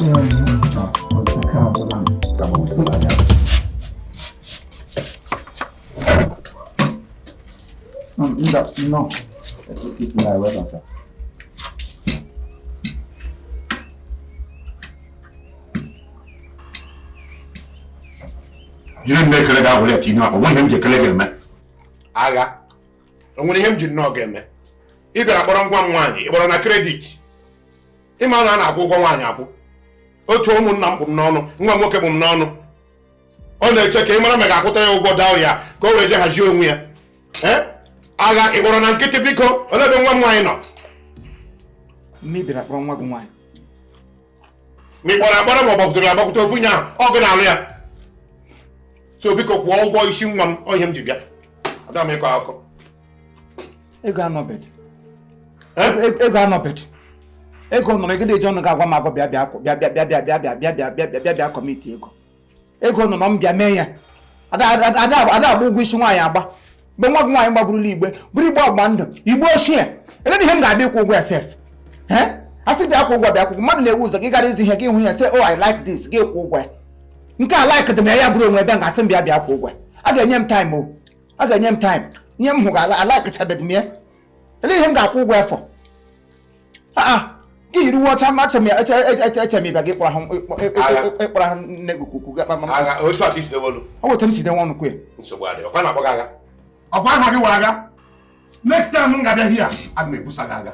Ike agwụla m. Mba, nnọọ. Jiri m na-ekele gị agwụla etinye akpa nwe ihe m ji ekele gị eme agha. O nwere ihe m ji nnọọ ga-eme. Ị bịara kpọrọ ngwa m nwaanyị, ị kpọrọ na credit. Ịma na a na-akwụ ụgwọ nwaanyị akwụ. Otu ụmụnna m kpụ m n'ọnụ, nwa m nwoke bụ m n'ọnụ. Ọ na-eche ka ị mara ma ị ga-akwụta ya ụgwọ dowry ya ka o wee jee hazie onwe ya. Ee, agha, ị kpọrọ na nkịtị? Biko, olee ebe nwa m nwaanyị nọ? Mme, bịara kpọrọ nwa gị nwaanyị. Ma ị kpọrọ akpọrọ ma ọ gbakwutere agbakwute, ofu nye ahụ ọ gị na-alụ ya. So biko, kwụọ ụgwọ isi nwa m. Ọ ihe m ji bịa, ada m ịkọ akụkọ. Ego anọbed. Ego anọbed. Ego nọrọ ego eji ọnụ ga-agwa m agwa. Bịa, bịa, bịa, bịa, bịa, bịa, bịa, bịa, bịa, bịa, bịa, bịa, bịa, bịa, commit ego. Ego nọ na m bịa mee ya. Ada ada ada agba ụgwọ isi nwaanyị agba. Mgbe nwa gị nwaanyị gbaburula igbe bụrụ igbe ọgba ndụ igbe ochie, ele ihe m ga-abịa ịkwụ ụgwọ ya sef? A sị bịa kwụ ụgwọ, bịa kwụ ụgwọ. Mmadụ na-ewu ụzọ gị gara ịzụ ihe, gị hụ ya, sị, "Oh, I like this," gị kwụ ụgwọ ya. Nke a like dị m ya, ya bụrụ onwe bịa ga-asị m bịa, bịa kwụ ụgwọ ya. A ga-enye m time o, a ga-enye m time. Ihe m hụ ga alikechabeghị m ya. Ele ihe m ga-akwụ ụgwọ ya for? Aa, gị yiri uwe ọcha. Ma eche m eche, eche m ịbịa gị kpọrọ ahụ, ịkpọrọ ahụ nne gị kwukwu gị akpa. Agha, otu a ka isi dewolu. Ọ weta m si dewe ọnụ kwu ya. Nsogbu adị. Ọkwa na-akpọ gị agha, ọkwa aha gị were agha. Next time m ga-abịa hia, aga m ebusa gị agha.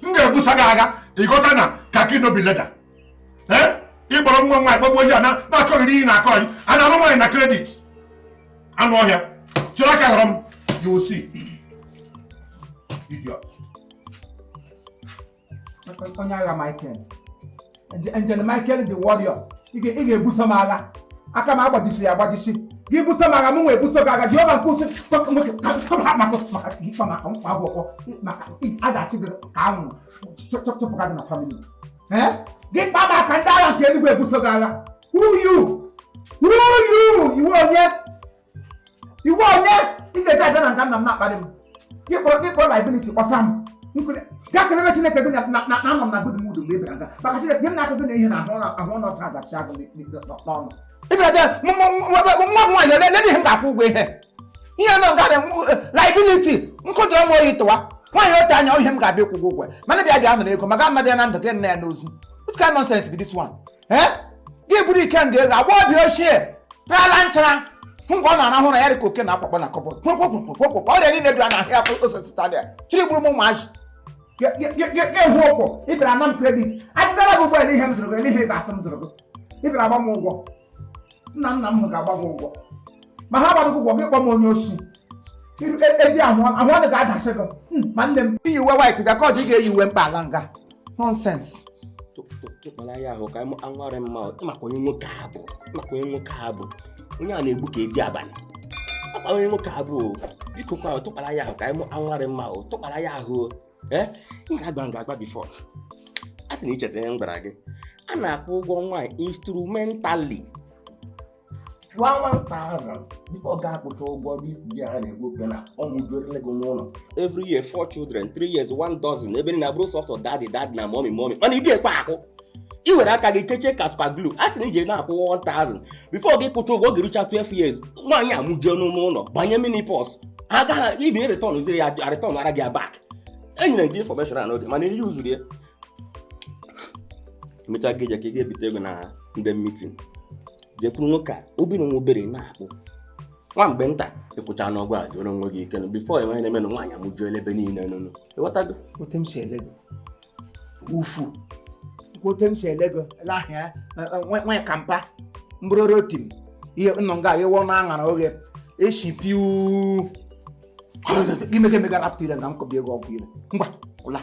M ga-ebusa gị agha. Ịghọta na khaki no be leather. Ee, ịkpọrọ nwa nwaanyị kpọgbuo ihe a na-akọghịrị ihe na-akọghịrị. A na-alụ nwaanyị na credit? Anụ ọhịa, chịrị aka họrọ m. You will see, idiot. Onye agha Michael, Angel Michael the warrior, ị ga-ebuso m agha. Aka m agbajisiri agbajisi. Gị buso m agha, m nwee ebuso gị agha. Jehova nke usi nwoke ha maka maka gị kpa maka mkpa agwọkwọ maka a ga-achị gị ka anwụrụ chụpụga gị na family. Ee, gị kpa m aka, ndị agha nke eluigwe ebuso gị agha. Who you? Who you? Iwe onye, iwe onye ị ga-eji abịa na nga nna m na-akparị m? Gị kpọrọ liability kpọsa m. Gaa kelebe Chineke gị na anọ m na good mood mgbe ị bịara nga, maka Chineke ihe m na-aka gị na ihe na ahụ ahụ ọnụ ọcha agachi agụ n'ọnụ. Ị bịara bịa nwa m nwaanyị, ele ihe m ga-akwụ ụgwọ? Ihe nọ nga dị liability nkụjọrọ m oyi tụwa nwaanyị ote anya. Ihe m ga-abịa ịkwụ ụgwọ ụgwọ, mana bịa, bịa nụrụ ego maka mmadụ ya na ndụ gị nna ya n'ozu. Which kind nonsense be this one? Eh, gị buru ike nga ego agba obi ochie trala nchara hụ mgbe ọ na-arahụ ụra ya dị ka oke na-akpakpọ na cupboard kwekwekwekwekwekwe. Ọrịa niile bịara n'ahụ ya ososita ya chiri gburu m ụmụazị ga-ehụ ụkwụ. Ị bịara na m credit, ajịzara gị ụgbọala. Ihe m zụrụ gị, ihe ị ga-asị m zụrụ gị. Ị bịara agba m ụgwọ. Nna nna m hụ ga-agba gị ụgwọ, ma ha gbado gị ụgwọ. Gị kpọ m onye osi eji ahụ ahụ ọnụ ga-adasị gị. Ma nne m iyi uwe white bịa ka ọzọ ị ga-eyi uwe mkpa ala nga. Nonsense. Tụkpara ya ahụ ka anwarị mma maka onye nwoke a bụ, maka onye nwoke a bụ onye a na-egbu ka edi abalị. Ọkwa onye nwoke a bụ o. Biko kwa, tụkpara ya ahụ ka anwarị mma o. Tụkpara ya ahụ o. Ee, ị mara agba nga agba before a sị na ichetara ihe m gwara gị. A na-akwụ ụgwọ nwaanyị instrumentally 1000 before ọ ga-akwụcha ụgwọ. This year a na-ekwu okwu na ọ mụjuorele gị n'ụlọ every year four children, 3 years one dozen, ebe na bụrụ sọsọ daddy daddy na mommy mommy. Mana ị ga-ekwe akwụ, ị were aka gị kechie ka super glue. A sị na ije na-akwụ 1000 before gị kwụcha ụgwọ, ọ ga-erucha 12 years, nwaanyị amụjuo n'ụlọ ụlọ, banye menopause, ha agaghị ibi return ziri ya, return ara gị back. Enyere m gị information a n'oge, mana ihe uzuru ya emechaa gị je ka ị ga-ebite ego na ndị meeting, jekwuru nwoke a obere nwa obere na-akpụ nwa mgbe nta ịkwụcha n'ọgwụ a zuoro onwe gị ike before enweghị na-eme na nwaanyị amụjuola ebe niile nụnụ. Ịghọtago? Otu m si ele gị ufu, otu m si ele gị ele ahịa nwa ka mpa mgbụrụrụ tim ihe nọ nga ịwọ na aṅara oghe esi piu gị mega emega rapụta ire nga nkọbi ego ọgwụ ire. Ngwa, ụla.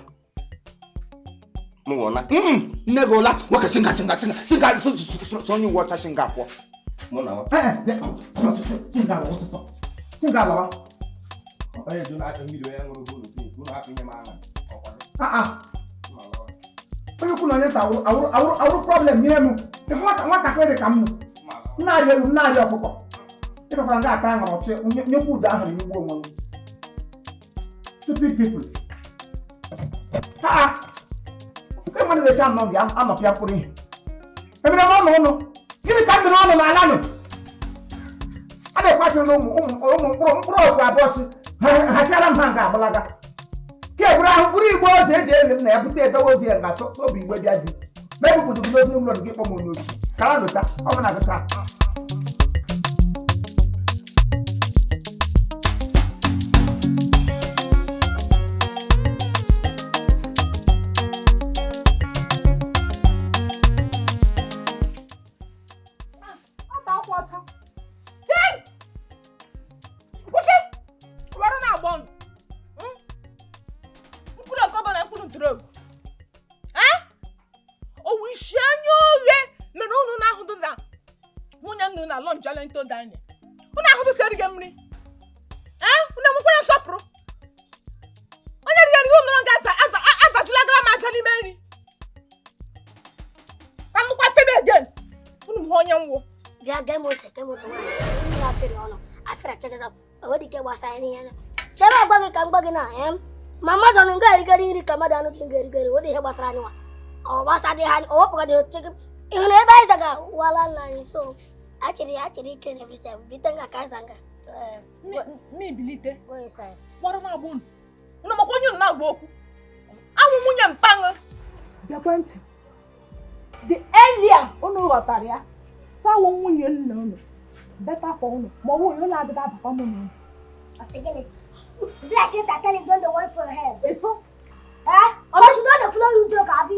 Mụ nwụna. Nne gị ụla nwoke singa singa singa singa so onye uwe ọcha singa pụọ. Mụ na nwa. Singa lawa ọsịsọ, singa lawa. Onye ju na-achọ mmiri, onye ṅụrụ bụrụ tins, unu hapụ inye m aṅa ọkwa gị. Ah ah, onye ukwu na onye nta awụrụ awụrụ awụrụ awụrụ problem nye m. Nwatakịrị dị ka m nụ m na-arịa ewu, m na-arịa ọkụkọ. Ịbakwara nga ata aṅara ọchị nyekwa udo ahụ n'ugbo onwe m. Stupid people. Ha nke mmadụ ga-esi anọ bịa anọpịa mkpụrụ ihe. Emere m ọnụ ụnụ. Gịnị ka m mere ọnụ n'ala nụ? A na-ekwachiri ụmụ ụmụ ụmụ mkpụrụ mkpụrụ ọgwụ abụọ si hasịara m ha nga agbalaga. Ka eburu ahụ bụrụ igbe ozu eji eli m na ya bute edowe ozu ya nga sobu igbe bịa di. Ma ebupụtụ gị n'ozi ụlọ gị kpọ m onye ochi. Kara nụta, ọ bụ na gị taa. Ata akwa ọcha. Jee! Kwụsị! Were na-agba ọnụ. Mkpụrụ okobo na mkpụrụ ntụrụogu. Eh? Owu isi anya oghe mere unu na-ahụdụ na nwunye nnu na lọnch alento dining. Unu ahụdụ si erighe mmiri. Eh? Unu enwekwara nsọpụrụ. Onye righe erighe unu ga-aza aza azajulagara m aja n'ime nri. Ka m nụkwa febe again. Unu m hụ onye nwụ. Bịa gee m ntị, gee m ntị nwaanyị. Ndị na-afịrị ọnụ afịrị achachacha enweghị ike gbasara ihe na chebe agwa gị ka m gwa gị na em ma mmadụ ọnụ nga erigeri nri ka mmadụ anụ gị nga erigeri nwedị ihe gbasara anyị nwa ọ gbasa dị ha ọ wepụga dị oche gị ịhụ na ebe anyị zaga wala nna anyị so achịrị achịrị ike na every time bite nga ka anyị zaga. Mi bilite kpọrọ m agba unu unu makwa onye unu na-agba okwu anwụ nwunye mpaṅụ bịakwa ntị the earlier unu ghọtara ya sawo nwunye nna unu better for unu ma ọ bụrụ na adịghị abakwa m n'unu. Ọsị gịnị? Blessing that tell him don't work for him. Eso? Eh? Ọsị don dey follow you joke abi?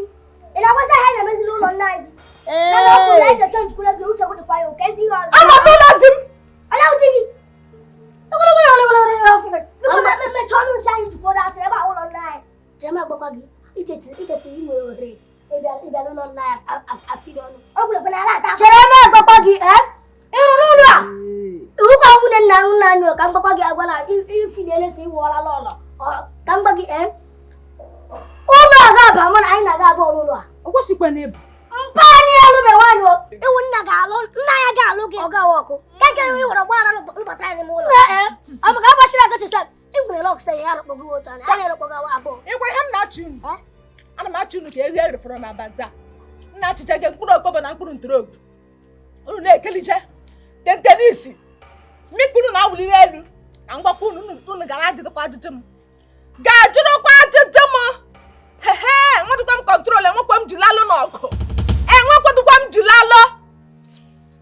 Ị na-agbasa ha na-emezi n'ụlọ nna anyị. Na na ọkụ na ịdọ chọọchị kwere gị uche gị dịkwa ya oke ezi ihe ọzọ. Ama n'ụlọ di m. Ala ụdị gị. Mechie ọnụ nsị anyị jikwa atịrị ebe a ụlọ nna anyị. Jem agbakwa gị icheti ị nwere ohere ịbịa n'ụlọ nna anyị apịrị ọnụ. Ọ gwụrụ ekwe na ala ata. Chere m agbakwa gị eh? Ị rụrụ ụlọ a? Iwu ka nwunye nna nna anyị ka m gbakwa gị agwa na ifinyere si ịwụọla n'ụlọ ka m gwa gị ee ụlọ a ga-aba mụ na anyị na-aga abụ ọlụlụ a O kwesịkwa na ịba. Mpa anyị alụbe nwaanyị o iwu nna ga-alụ nna ya ga-alụ gị ọ gawa ọkụ ka nke ị were ọgbaghara lụbata anyị n'ime ụlọ ee ọ maka agbachiri agachi sef ị nwere lọk sị ya arụkpọgị otu anyị anyị arụkpọgị abụọ. Ị gwara ihe m na-achị unu? Ana m achị unu ka ego erifọrọ na baza. M na-achịcha gị mkpụrụ okobo na mkpụrụ ntụrụogu. Unu na-ekelije tentenisi mmikpu unu na-awụliri elu na ngwakwa unu unu gara ajụjụkwa ajụjụ m ga-ajụrụkwa ajụjụ m hehe enwedụkwa m control enwekwa m julalụ n'ọgụ enwekwadụkwa m julalụ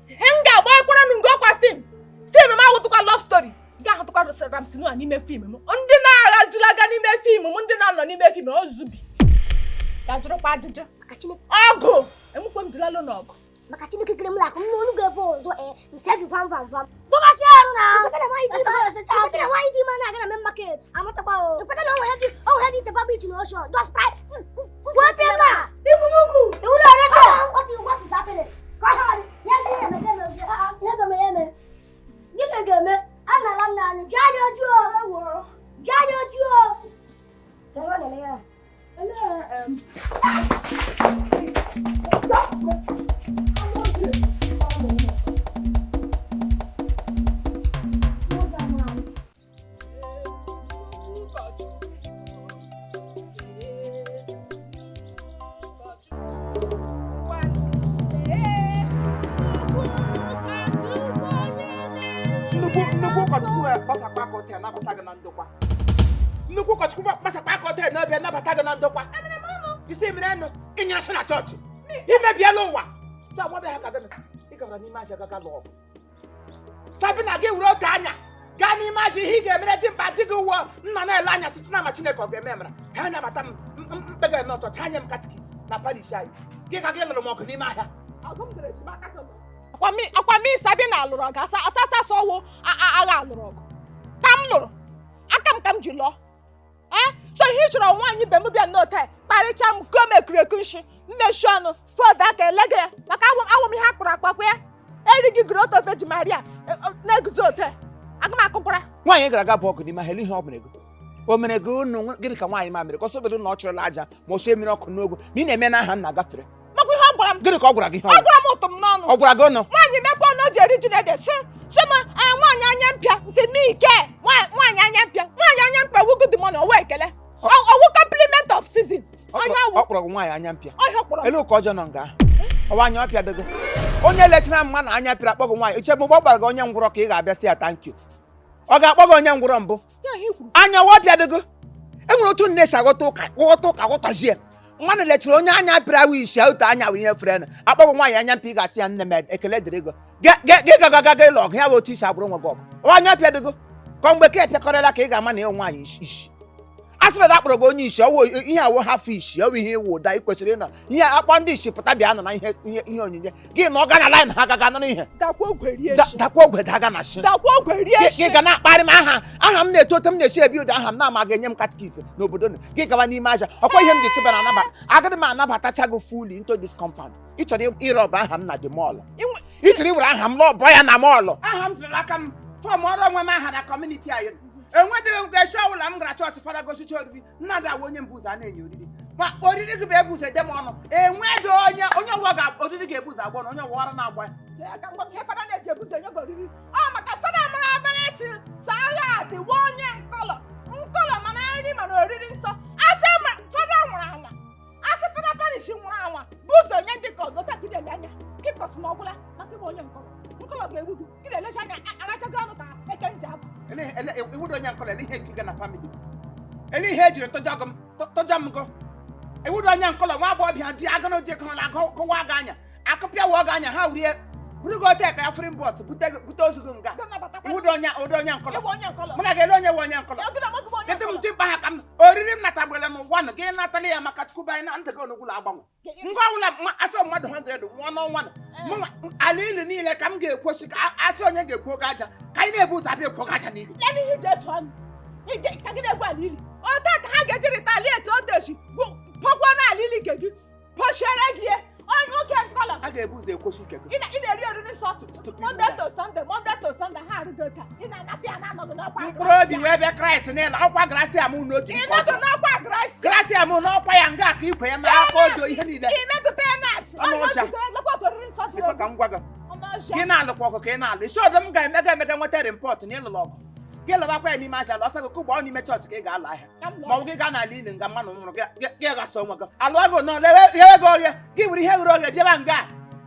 he m ga-agba ekwara nụ ngo ọkwa fim fim m awụtụkwa love story ga-ahụtụkwa Ramsey Nouah n'ime fim m ndị na-agha julaga n'ime fim m ndị na-anọ n'ime fim ozubi ga-ajụrụkwa ajụjụ ọgụ enwekwa m julalụ n'ọgụ. Maka Chineke kere m lakụ m n'olu ga-ebe ọzọ ee nsị gị vam vam vam dọgasị arụ na ekwetara nwaanyị dị ime na-aga na main market amatakwa o ekwetara na onwe dị ichekwa beach na ocean just type wepụ ebe a ibu n'ugwu iwu na ọrịa sọ what is happening ka ọ ya ga eme ihe ga-eme ya eme gịnị ga-eme a na-ala nna anyị jee anya ojuo jee anya ojuo ka ọ na-eme ya. Nnukwu ụkọchukwu gbasakwa aka ọtọ n'ebe nabata gị na ndokwa isi mere nụ inye nsị na chọọchị imebiela ụwa taa nwa ha ka gịnị ị gara n'ime aja gaga lụọ ọgụ sabina gị were otu anya gaa n'ime aja ihe ị ga-emere dị mkpa dị gị ụwọ nna na-ele anya site na ama Chineke ọ ga-eme mara ha nabata m mkpega n'ọchọchị ha nye m katikis na parish anyị gị ka gị lụrụ m ọgụ n'ime ahịa. Akwa mi Sabina lụrụ ọgụ asasasọ ọwụ agha lụrụ ọgụ ka m lụrụ aka m ka m ji lụọ. So ihe ị chọrọ nwaanyị ibe m bịa nnọọ taa kparịcha m kuo m ekureku nshi mmechi ọnụ fọdụ aka elega ya maka awụ m ihe akpụrụ akpakwa ya erighị groto Virgin Maria na-eguzo ote aga m akụkwara. Nwaanyị gara aga bụ ọgụ n'ime ahịa ihe ọ mere gị o mere gị unu gịnị ka nwaanyị ma mere ka ọsọ obodo na ọ chọrọla aja ma ọ sie mmiri ọkụ n'ogo ma ị na-eme n'aha nna gafere. Makwa ihe ọ gwara m gịnị ka ọ gwara gị? Ọ gwara m ụtụ m n'ọnụ. Ọ gwara gị ọnụ? Nwaanyị mepe ọnụ o ji eri ji na ede sị sị m nwaanyị anya mpịa m sị m ike nwaanyị anya mpịa nwaanyị anya mpịa wu good morning ọwụ ekele ọwụ compliment of season. Ọ kpọrọ gị nwaanyị anya mpịa ọhịa kpọrọ elu ka ọjọọ nọ nga. Ọwa anya ọpịa dịgo. Onye lechara mma na anya pịara akpọ gị nwaanyị. Iche mgbe ọ gbara gị onye ngwụrọ ka ị ga-abịa sị ya thank you. Ọ ga-akpọ gị onye ngwụrọ mbụ. Anya ọwa ọpịa dịgo. E nwere otu nne si aghọta ụka ghọta ụka ghọtazie. Mmadụ lechara onye anya pịara awụ isi otu anya wụ ihe fere na akpọ gị nwaanyị anya mpị ị ga-asị ya nne m ekele dịrị gị. Gị gagaga ịlụ ọgụ ya bụ otu isi agbụrụ nwe gị ọgụ. Ọwa anya ọpịa dịgo. Ka mgbe ka epịakọrịla ka ị ga-ama na ịwụ nwaanyị isi. A sị na akpọrọ gị onye isi ọwụ ihe awụ hafụ isi ọwụ ihe ịwụ ụda ị kwesịrị ịnọ ihe akpọ ndị isi pụta bịa nọ na ihe ihe onyinye gị na ọ ga na line ha gaga nọ n'ihe dakwa ogwe daga na shi gị ga na-akparị m aha aha m na-eto oto m na-esi ebi ụda aha m na-ama ga-enye m katikis n'obodo nụ gị gawa n'ime aja ọkwa ihe m ji sịba na anabata agaghị m anabatacha gị fully into this compound. Ị chọrọ ịrọba aha m na the mall. Ị chọrọ iwere aha m lọbọ ya na mọọlụ. Aha m zụrụ aka m fọm ọrụ onwe m aha na kọmuniti anyị. Enwedịghị m ga-esi ọbụla m gara chọọchị fada gosicha oriri nnadị awụ onye mbụ ụzọ a na-enye oriri ma oriri gị bụ ebu ụzọ ede m ọnụ enwedị onye onye ọwụwa ga oriri ga-ebu ụzọ agba ọnụ onye ọwụwa ara na-agba ya. Fada na-eji ebu ụzọ enye gị oriri ọ maka fada mara abalị si sọ agha adịwo onye nkọlọ nkọlọ mana nri mana oriri nsọ asị fada nwụrụ anwa asị fada parish nwụrụ anwa bụ ụzọ nye ndị ka ọzọ takịrị ele anya kịkọs ma ọ gwụla maka ịbụ onye nkọlọ nkọlọ ga-egbu gị gị na-elecha anya arachago ọnụ ka eke nje abụ. Iwudo onye nkọlọ ele ihe etuga na famili ele ihe ejiri tọjọ m gụ iwudo onye nkọlọ nwa agbọghọbịa dị agụrụ dị kọrọ na kụwa gị anya akụpịawa gị anya ha wrie buru gị ote ka ya fri bọs bute ozu gị nga iwudo onye onye nkọlọ mụ na gị ele onye nwe onye nkọlọ kedu m dị mkpa ha ka m oriri m natagbere m ụwa nụ gị natala ya maka chukwu anyị na ntị gị onugwu agbanwe ngwa ọbụla asọ mmadụ 100 nwụọ n'ọnwa na ala ilu niile ka m ga-ekwosi ka asị onye ga-ekwu oge aja ka anyị na-ebu ụzọ abịa ekwu oge aja n'ili ka gị na-egwu ala ili ota ka ha ga-ejirịta ala etu o dochi pọkwa n'ala ili nke gị pọchiere gị onye nwoke nkọlọ a ga-ebu ụzọ ekwosi ike gị ị na-eri oriri nsọ Monday to Sunday Monday to Sunday ha arụgo taa ị na-anata ya na-anọghị n'ọkwa mkpụrụ obi wee bịa Kraịst n'ịla ọkwa grasị amụ n'obi ịnọdụ n'ọkwa grasị grasị amụ n'ọkwa ya nga aka ikwe ya ma aka odo ihe niile imetụta ya na-asị ka m gwa gị gị na-alụkwa ọgụ ka ị na-alụ isi ọdụ m ga-emega emega nweta rịmpọt na ịlụlụ ọgụ gị lụbakwa ya n'ime ahịa lọsọ gị kụgba ọ n'ime chọọchị ka ị ga-alụ ahịa ma ọ bụ gị gaa n'ala ili nga mmanụ nwụrụ gị ghasa onwe gị alụọ gị n'ọlụ ghewe gị oghe gị were ihe ghere oghe bịaba nga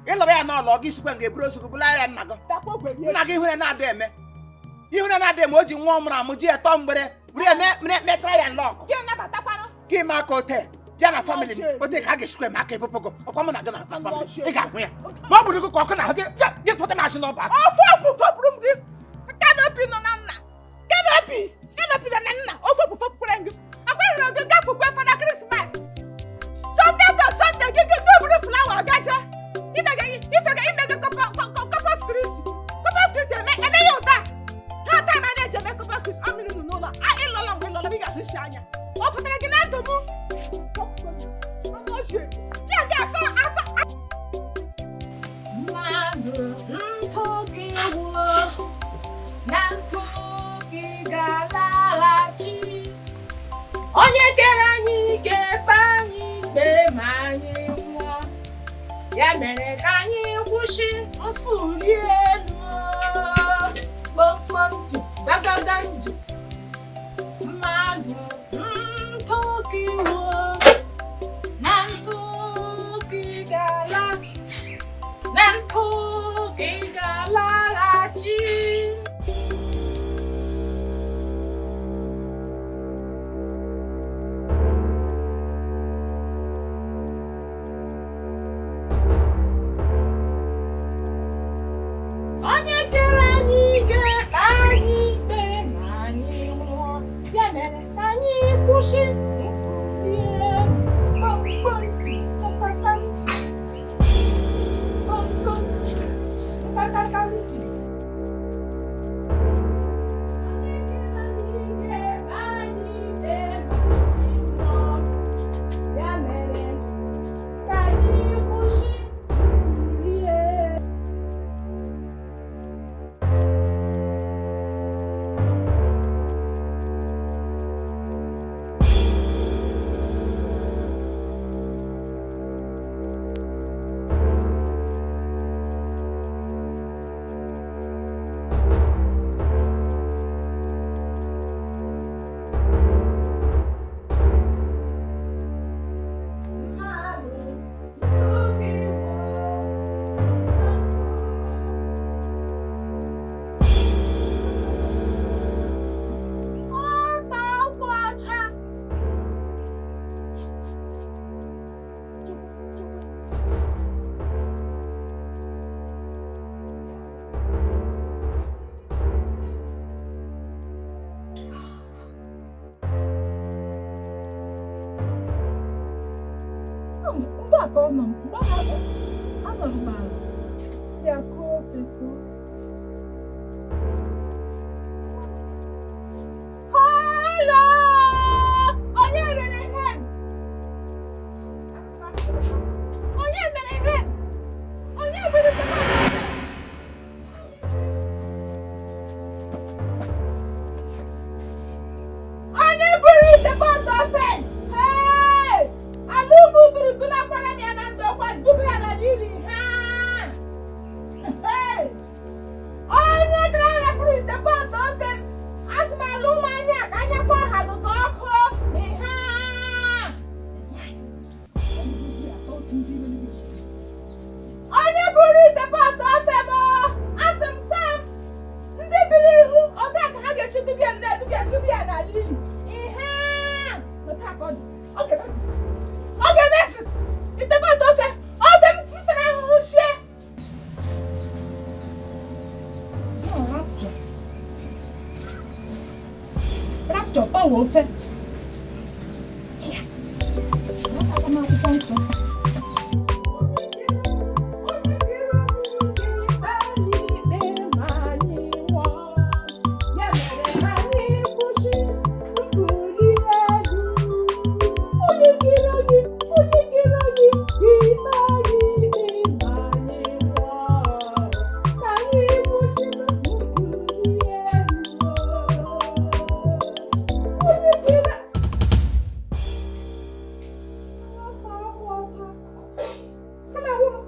ịlụba ya n'ọlụ gị sikwa nga eburu ozu gị bụla ya nna gị nna gị ihure na-adị eme ihure na-adị eme o ji nwa ọ mụrụ amụ ji ya tọọ mgbere were metara ya nlọkụ gị ma aka ote bịa na famịlị m ote ka a ga-esikwa eme aka ebupụ gị ọkwa mụ na gị na famịlị ị ga-ahụ ya ma ọ bụrụ gị ka ọkụ na ahụ gị gị fụta m asị n'ọba ofe ọgwụ fọpụrụ m gị kanopi nọ na nna kanopi kanopi nọ na nna ofe ọgwụ fọpụrụ gị akwa hụrụ gị gafukwe fada Krismas Sunday to Sunday gị gị buru flawa gacha imega imega Corpus Christi Corpus Christi eme ya ụta ha taa ma na-eji eme Corpus Christi ọ mmiri n'ụlọ a ịlọla mgbe ịlọla ị ga-ahụchi anya ọ fụtara gị na ndụ m ya ga-atọ atọ mmadụ ntụ gị wuo na ntụ gị ga-alaghachi onye kere anyị ga-ekpe anyị ikpe ma anyị nwụọ ya mere ka anyị kwụsị mfuli elu kpọmkpọm ntụ gagaga ndụ mmadụ ntụ gị wuo na ntụ gị ga-ala na ntụ gị ga-alaghachi. Onye kere anyị ga-ekpe anyị ka ọ nọ mgbe anọrọ m ala ya kụọ ofe kụọ. Hello! Onye mere ihe? Onye mere ihe? Onye mere ihe? Onye buru ite pọtụ ofe? Hey! Ala ụmụ duru dulakwara m ya na ndokwa duba ya n'ala ili ha! Hey! Onye dara buru ite pọtụ ofe m, asị m ala ụmụ anya ka anya kwa ha gụgụ ọkụ ihe Onye buru ite pọtụ ofe m, asị m Sam, ndị biri ihu otu a ka ha ga-echi duga ndị eduga duba ya n'ala ili. Ihe otu a ka ọ dị. Ọ ga-emezi. Ọ ga-emezi. Ite pọtụ ofe ofe m tara ahụhụ shie. Rapture. Rapture gbanwee ofe. Anatakwala m akwụkwọ nsọ. Ya mere ka anyị kwụsị ntuli elu. Onye kere anyị, onye kere anyị, ga-ikpe anyị ikpe ma anyị nwụọ. Ka anyị kwụsị ntuli elu. Onye kere akwa akwa ọcha. Come on, woman.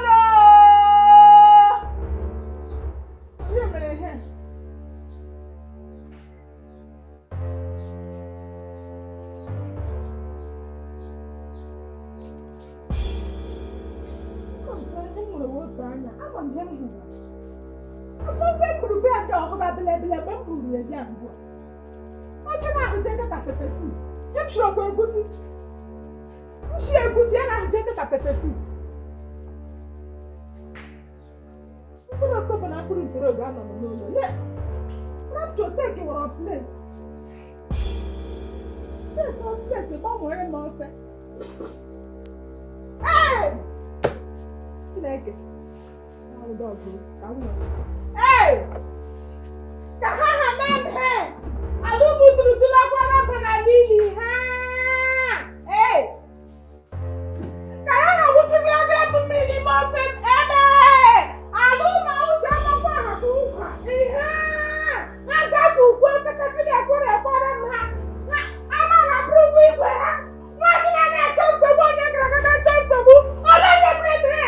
Hello! Onye mere ihe? Ndị m nwere otu anya, ama m ihe m hụrụ. Ofe m buru bịa ndị ọbụla bilebile mgbe m buru ya bịa mbụ. Ofe na-ahụje dịka pepper soup. Ihe m shiri ọkwa egusi. M shi egusi ya na-ahụje dịka pepper soup. Mkpụrụ okobo na mkpụrụ ntorogo anọ m n'ụlọ. Le, Rapture take your place. Take your place, gbanwere m ofe. Hey! Chineke. Ahụ dọgụ, ka m nwere. Hey! Ka ha ha mee m he! Ala ụmụ duru dulakwara m n'ala ili ha! Hey! Ka ha ha wụchigara m mmiri n'ime ofe m ebe! Ala ụmụ awụcha amakwa ha ka ụkwa ihe! Ha gafe ugwu katapila ekwere ekwere m ha! Ha ama na bụrụkwa igwe ha! Nwaanyị na na-achọ nsogbu onye gara aga na-achọ nsogbu! Ole onye mere m he?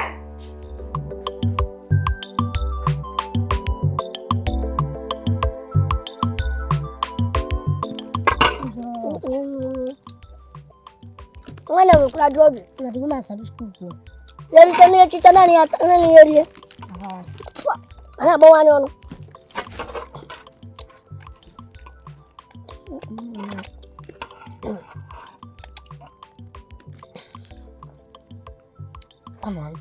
Nwanne m nwekwara ajọ obi na the woman sabi school kwuo. Ya rite n'ihe chita naanị ya naanị ya rie. A na-agbawa anya ọnụ. Come on.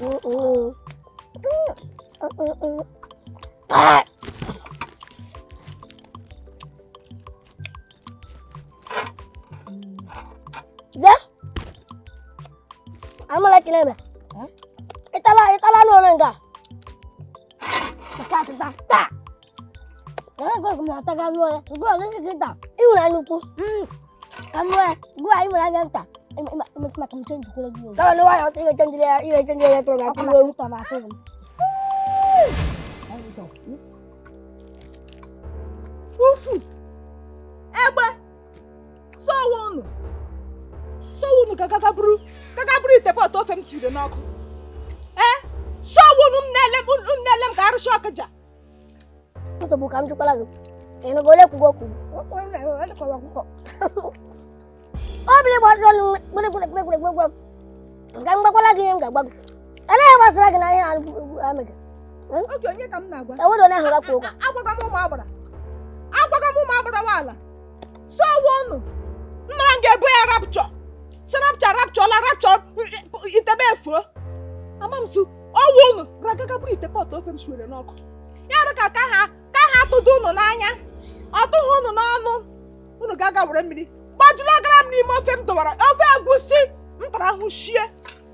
Mm-mm. Mm-mm. Ah! Bịa. Amala kineme. Ịtala ịtala n'ole nga. Maka atịta taa. Ee, gụ m na-ataga lụọ ya. Gụ a n'isi kịta. Ị nwere anya ukwu. Ka m lụọ ya. Gụ a ị nwere anya nta. Maka m chenji kwere gị. Kama na nwayọ ị ga-echenjiri ya ị ga-echenjiri ya tụrụ m aka iwe ewu. Ufu! Egbe! Sọwa unu! Sọwa unu ka kaka buru ite pọtụ ofe m tiri n'ọkụ. Ee! Sọwa unu m na-ele m unu na-ele m ka arụsị ọkịja. Nsogbu ka m jụkwara gị. Ị nụgo ole kwugo okwu? Ọ bụrụ gbasara ọnụ gbere gbere gbere gbere gbere. Ka m gbakwala gị ihe m ga-agba gị. Anaghị gbasara gị na ihe a mere. Oge onye ka m na-agwa? Enwere onye ahụ gakwa ụka. Agwaga m ụmụ agbara. Agwaga m ụmụ agbara nwaala. Sọwa unu! Nnọrọ m ga-ebu ya rapture. Si rapture rapture la rapture itebe efuo. Ama m su ọwụ unu ragaga buru ite pọtụ ofe m shiwere n'ọkụ. Ya ra ka a ka ha ka ha tụdo unu n'anya, ọ tụghị unu n'ọnụ. Unu ga-aga were mmiri gbajuru agara m n'ime ofe m dọwara, ofe egusi m tara ahụ shie,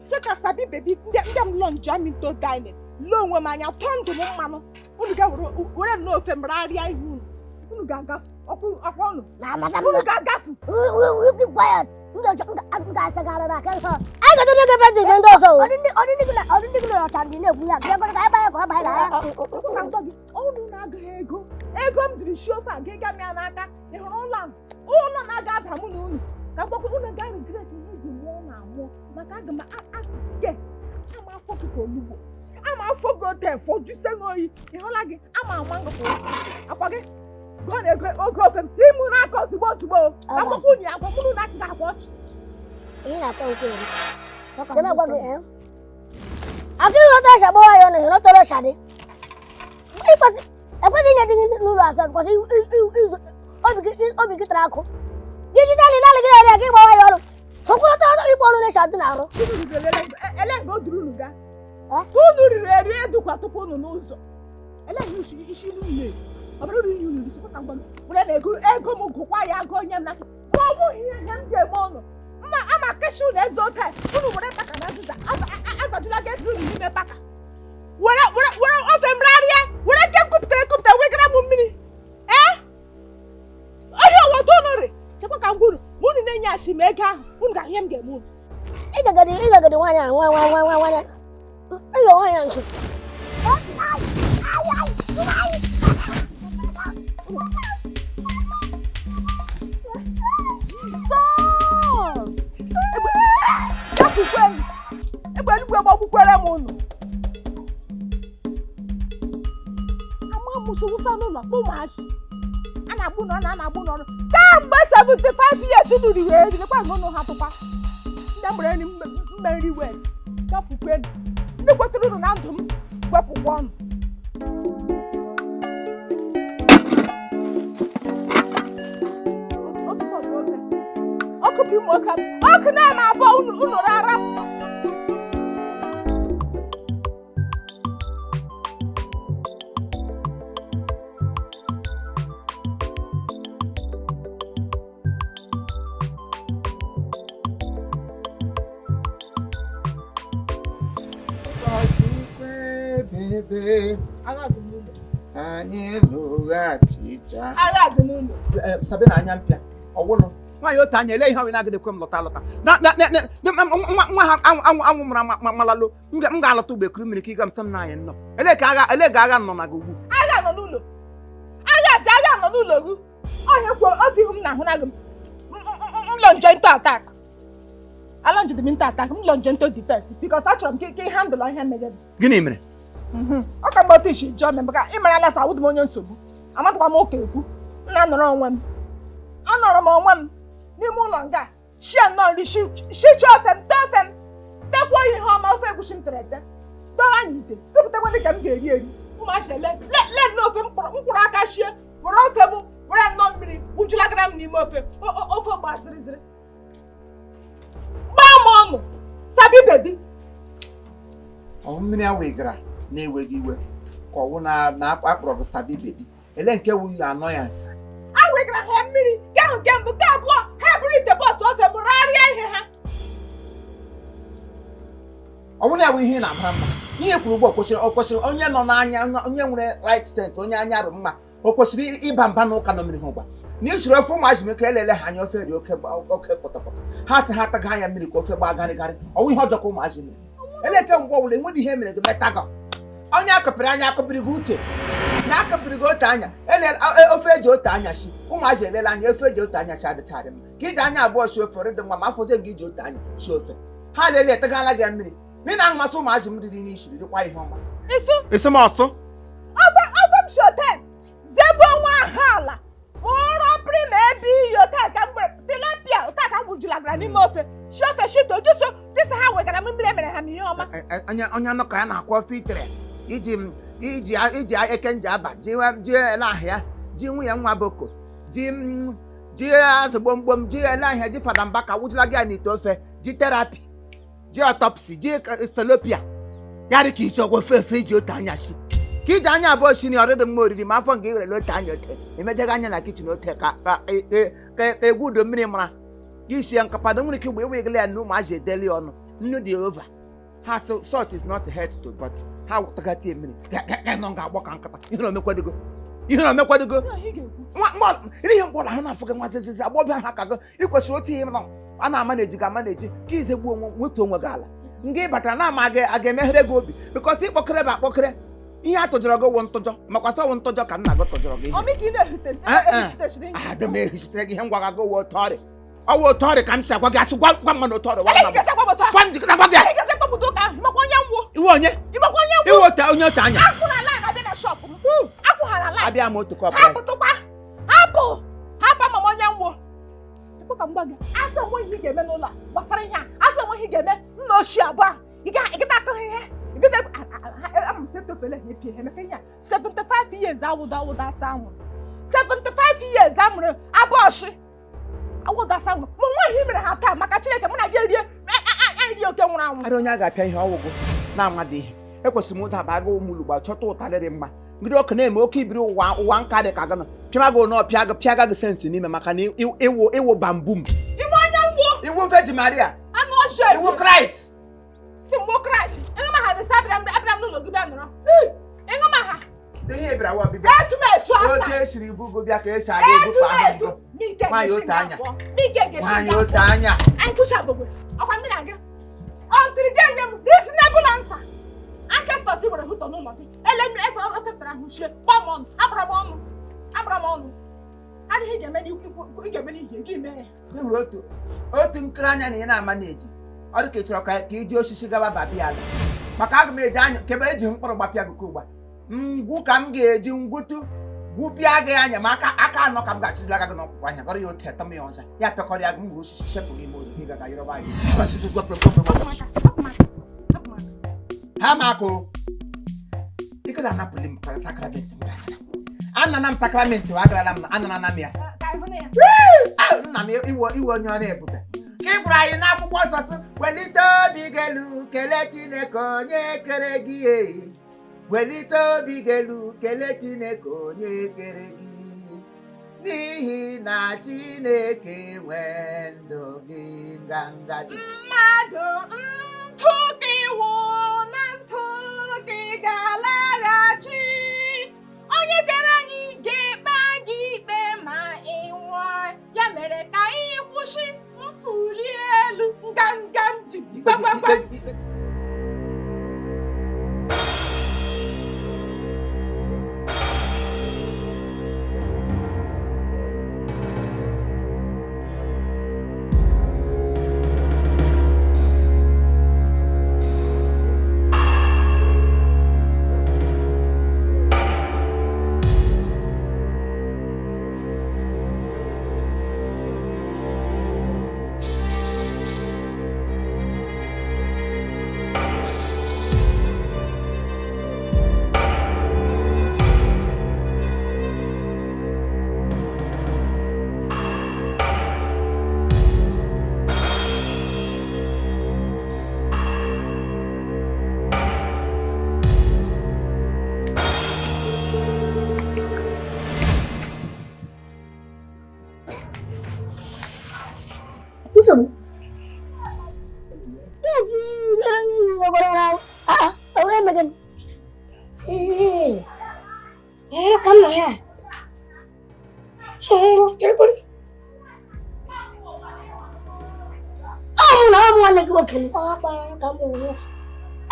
sị ka sabi bebi ndị m lọnji am into dining, lee onwe m anya, tọọ ndụ m mmanụ. Unu ga were were nnọọ ofe m rarịa ihe unu. Unu ga-agafu ọkwụ ọkwa unu. Na madam. Unu ga-agafu. We keep quiet. M ga-asa gị ara n'aka nsọ. Anyị ga-edobe gị ebe dị ndị ọzọ. Ọdị ndị gị na ọcha ndị na-ekwu ya. Bịa gọrọ ka anyị banye ka ọ banye na ya. Ka m gwa gị, unu na-agaghị ego ego m jiri shie ofe a ga ịga m ya n'aka. Ị hụrụ ụlọ a? Ụlọ na-aga aba mụ na unu ka m gwakwa unu ga regret ihe eji mụọ na amụọ, maka aga m ake ama afọ gị ka olugbo, ama afọ gị ote efọ juse gị oyi. Ị hụla gị ama ama ngụpụ akwa gị gụọ na ego oge ofe m tii mụ n'aka ozugbo ozugbo. Ka m gwakwa unu ya, agwa mụ na unu achịghị akwa ọchị. Ihe na-akọ nkwe eri. Jebe gwa gị, eh? Akụ ịrọta ọsha gbawa ya ọnụ, ịrọtara ọsha dị. Ekwesịghị inye dị gị n'ụlọ asọ because obi gị tara akụ. Gị chite nị naanị gị na-ere gị gbawa ya ọnụ. Hụkwụrọta ọnụ ikpọ ọnụ na-esha dị n'arụ. Unu riri ele nga o duru unu gaa. Eh? Ka unu riri eri edukwa tupu unu n'ụzọ ele ihe isi isi unu na-eri. Ọ bụrụ unu unu riri ka mgbe were na ego ego m gụkwa ya agụ onye m n'aka, ma ọ bụghị ihe ihe m ga-eme ọnụ mma ama keshi unu eze ote. Unu were paka na azịza azajula gị ezi unu n'ime paka, were were were ofe m rarịa, were nke m kupụtara ekupụta wegara m mmiri. Ee, ọhịa owoto unu ri chekwa ka m gwa unu, ma unu na-enye asị m ego ahụ, unu ga-ahụ ihe m ga-eme unu. Ịgagadi nwaanyị a nwa nwa nwa nwa nwaanyị. Ịga nwaanyị a nso. Jizọs! Gafukwe m! Egbe eluigwe gbagbukwere m unu! Ama m so wụsa n'ụlọ kpọ ụmụazị. A na-agbụ n'ọnụ, a na-agbụ n'ọnụ. Kamgbe 75 years unu riri eri, lekwa nga unu ha tụkwa. Ndị mgbere nri mmeri wes, gafukwe m. Ndị kwetere unu na ndụ m wepụkwa ọnụ. Otu pọtụ ofe. Ọkụ bụ ụmụ nwoke, ọkụ na-eme abụọ unu unu rara. Bebe, Agha dị n'ụlọ. anyị lụghachita. Agha dị n'ụlọ. Sabina anya mpịa ọwụlụ nwaanyị otu anya ele ihe ọ na-agịdị kwe m lọta alọta na na na na nwa nwa ha anwụ anwụ anwụ mara malalo m ga-alọta ugbo ekuru mmiri ka ịga m sị m na anyị nnọọ ele ka agha ele ga agha nọ na gị ugbu. Agha nọ n'ụlọ. Agha dị, agha nọ n'ụlọ gị. Ọhịa kwuo otu ihu m na-ahụ na gị m launch into attack. I launch them into attack. M launch into defense because achọrọ m ka ị handle ihe mere gị. Gịnị mere? Ọ ka mgbe otu isi jụọ m, maka ị marala sa awụdị m onye nsogbu, amatụkwa m ụka ekwu. M na-anọrọ onwe m, anọrọ m onwe m n'ime ụlọ nga shie nnọọ nri, shichaa ofe m, tee ofe m, tekwuo ya ihe ọma, ofe egusi m tere ete, dowe anyị ite tụpụtakwa dị ka m ga-eri eri. Ụmụazị ele le nnọọ ofe m mkpụrụ aka shie, were ofe m were nnọọ mmiri wụjulagara m n'ime ofe. Ofe gbara zịrịzịrị, gbaa m ọnụ sabi bebi. Ọ mmiri a wegara na-enweghị iwe ka ọwụ na na akpọrọ gị sabi bebi ele nke wu anọyansị. A wegara ha mmiri nke ahụ nke mbụ, nke abụọ ha buru ite bọtụ ofe m rarịa ihe ha. Ọ bụrụ ya bụ ihe ị na-amara mma ihe kwuru ugbu a, kwesịrị ọ kwesịrị onye nọ n'anya onye nwere right sense, onye anya rụ mma, o kwesịrị ịba mba n'ụka nọ mmiri ha ụgba na ichiri ofe ụmụazị m ka elele ha anya ofe dị oke oke pọtọpọtọ, ha sị ha taga anya mmiri ka ofe gbaa garịgarị. Ọwụ ihe ọjọọ ka ụmụazị mere eleke mgbe ọbụla enweghị ihe mere gị metaga onye akọpịrị anya akọpịrị gị uche na akọpịrị gị otu anya ele ofe eji otu anya shi ụmụazị elele anya ofe eji otu anya shi adịchaghị mma ka iji anya abụọ shi ofe ọrị dị nwa ma afọzie gị iji otu anya shi ofe ha lele etagala gị mmiri mị na mmasị ụmụazị m riri n'isi rikwa ihe ọma. Isu. Isi m ọsụ. Ofe ofe m shote zebu onwe ahụ ala mụrọ prima ebe iyi ota ka mgbe tilapia ota ka m gwujulagara n'ime ofe shi ofe shito jụso jụso ha wegara m mmiri emere ha m ihe ọma. Onye onye nọ ka ya na-akwọ ofe itere iji m iji iji eke nji aba ji ji ele ahịa ji nwunye nwa boko ji m ji azụ gbomgbom ji ele ahịa ji fada mbaka wụjula gị ya n'ite ofe ji terapi ji ọtọpsi ji selopia ya dị ka isi ọgwụ ofe ofe iji otu anya shi. Ka iji anya abụọ si na ọdịdị mma oriri ma afọ nke i werele ote anya ote emejeghị anya na kichin ote ka ka ka ka egwu udo mmiri mara gị sie nkapado nwere ike igbe ewegala ya na ụmụazị edeli ọnụ nnu dị ova ha so salt is not health to but ha wụtagati mmiri ga nọ ga-agbọ ka nkata ihe na omekwadogo ihe na omekwadogo ihe mkpọrọ ahụ na-afụ gị nwa zizizi agbọbịa ha ka gị ị kwesịrị otu ihe nọ a na-ama na-eji ga ama na-eji ka ize gbuo onwe nwetu onwe gị ala nga ị batara na ama gị a ga-emeghere gị obi bikọs ịkpọkere bụ akpọkere ihe a tụjọrọ gị wụ ntụjọ makwa sọ wụ ntụjọ ka nna gị tụjọrọ gị ihe Ọmị ka ị na-ehite ehichitechiri adị m ehichitere gị ihe ngwa gị wụ otu ọrịa ọ wụ otu ọrịa ka m si agwa gị asị gwa gwa mmadụ otu ọrịa Ele gwa ga-eche gbapụta. gwa m jikọta gwa gị Ele ga-eche gbapụta ụka ahụ. Ịmakwa onye ngwụ. iwe onye Ịmakwa onye ngwụ. iwe otu onye otu anya Akwụ na line abịa na shop m. Akwụ ha na line. abịa m otu kọp Hapụ tụkwa. Hapụ. Hapụ mama onye ngwụ. Tupu ka m gwa gị, asị onwe ihe ị ga-eme n'ụlọ a gbasara ihe a. Asị onwe ihe ị ga-eme nna ochie abụọ a. Ị gaghị akọ ha ihe. Ị gaghị ama m sị tofele ha epie ha emeka ihe a. 75 years awụda awụda asa anwụrụ. 75 years amụrụ abọọshị. Awụda asa anwụrụ. Ma onwe ihe i mere ha taa maka Chineke mụ na gị erie anyị rie oke nwụrụ anwụ. Arị onye a ga-apịa ihe ọgwụgwụ na-amadị ihe ekwesịrị m ụda ba aga ụmụlugba chọta ụtarị dị mma ngide ọkụ na-eme oke ibiri ụwa ụwa nka dị ka gana pịa gị ụnọ pịa gị pịa gị sensị n'ime maka na ịwụ ịwụ bambum Ime onye ngwụ. iwu Virgin Maria Anụ ọjọọ iwu Kraịst si mgbe kraịst ịṅụ ma ha dịsị abịara m abịara m n'ụlọ gị bịa nọrọ ịṅụ ma ha sị ihe bịara wa ọbịbịa etu m etu asa otu esiri bugo bịa ka esi aga etu ebupụ m ahụ etu ngo mike Nwaanyị ga-esi otu nga anya. abụọ mike ga-esi nwaanyị nga otu abụọ anya anyị kwụcha agbogbo ọkwa mmiri aga ọntịrị gị enye m reasonable answer ancestors were hụtọ n'ụlọ gị ele mmiri efe efetara ahụ chie gbaa m ọnụ agbara m ọnụ agbara m ọnụ adịghị ị ga-eme n'ikwu ị ga-eme n'ihi gị mee ya ị hụrụ otu otu nkiri anya na ị na-ama na-eji ọ dị ka ị chọrọ ka ka iji osisi gaba babịa ala maka aga m eji anya kebe eji mkpụrụ gbapịa gị ugba ngwu ka m ga-eji ngwutu gwupịa gị anya ma aka aka anọ ka m ga-achụzila aka gị n'ọkpụkpụ anya gọrọ ya otu etọ m ya ọzọ ya pịakọrọ ya gị m gburu osisi shepụ n'ime oyi gị gaga yọrọba anyị ha ma aka o ike na-anapụli m sakramenti m gara anana m sakramenti m agarala m anana m ya ka anyị hụ na ya Ah, nna m iwe iwe onye ọrụ ebube ka ị gwara anyị n'akwụkwọ nsọ sị welite obi gị elu kelee Chineke onye kere gị e. Welite obi gị elu kelee Chineke onye kere gị n'ihi na Chineke nwee ndụ gị nganga dị mmadụ ntụ ka iwu na ntụ ka ị ga-alaghachi onye kere anyị ga-ekpe gị ikpe ma ị nwụọ ya mere ka anyị kwụsị mfuli elu nganga ndị gbagbagbam Ikpe- Nsogbu. Ka m nọ ya. Ọ mụ na ọ mụ nwanne gị nwoke.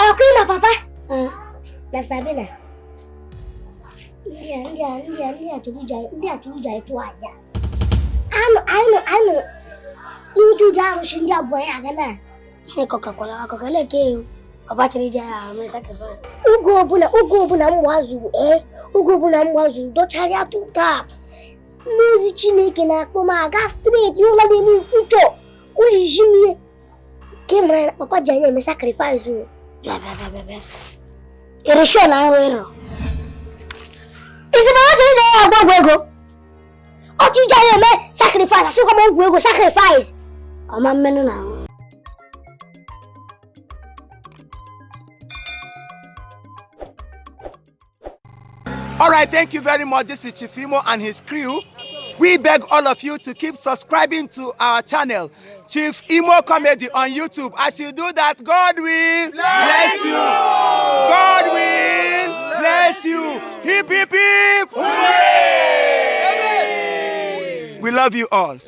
Ọkụ na papa na Sabina. Ndị a ndị a ndị a ndị a tụrụ ije ndị a tụrụ ije tụọ aja. Anụ anyị nọ anyị nọ n'ụdị ụdị arụsị ndị abụọ ya aga na ihe kọkakwara akụkọ leke ewu ọbachara ije ya ahụ mee sacrifice. Oge ọbụla oge ọbụla m gbazuru ee oge ọbụla m gbazuru dọcharịa tụtap n'ozi Chineke na-akpọ m aga streti ụlọ na-eme mfuchọ ụlọ iji m ihe ka ị mara na papa ji anya eme sacrifice o. Bịa bịa bịa bịa bịa. Ịrịshọ na nrụ ịrọ. Isi mama chọrọ ịna ya agwa ọgwụ ego. Ọchụ ije anya eme sacrifice asịkwa m ọgwụ ego sacrifice. Ọma mmenụ na ahụ. All right, thank you very much. This is Chief Imo and his crew. We beg all of you to keep subscribing to our channel, Chief Imo Comedy on YouTube. As you do that, God will bless you. God will bless you. Hip, hip, hip. Hooray! We love you all.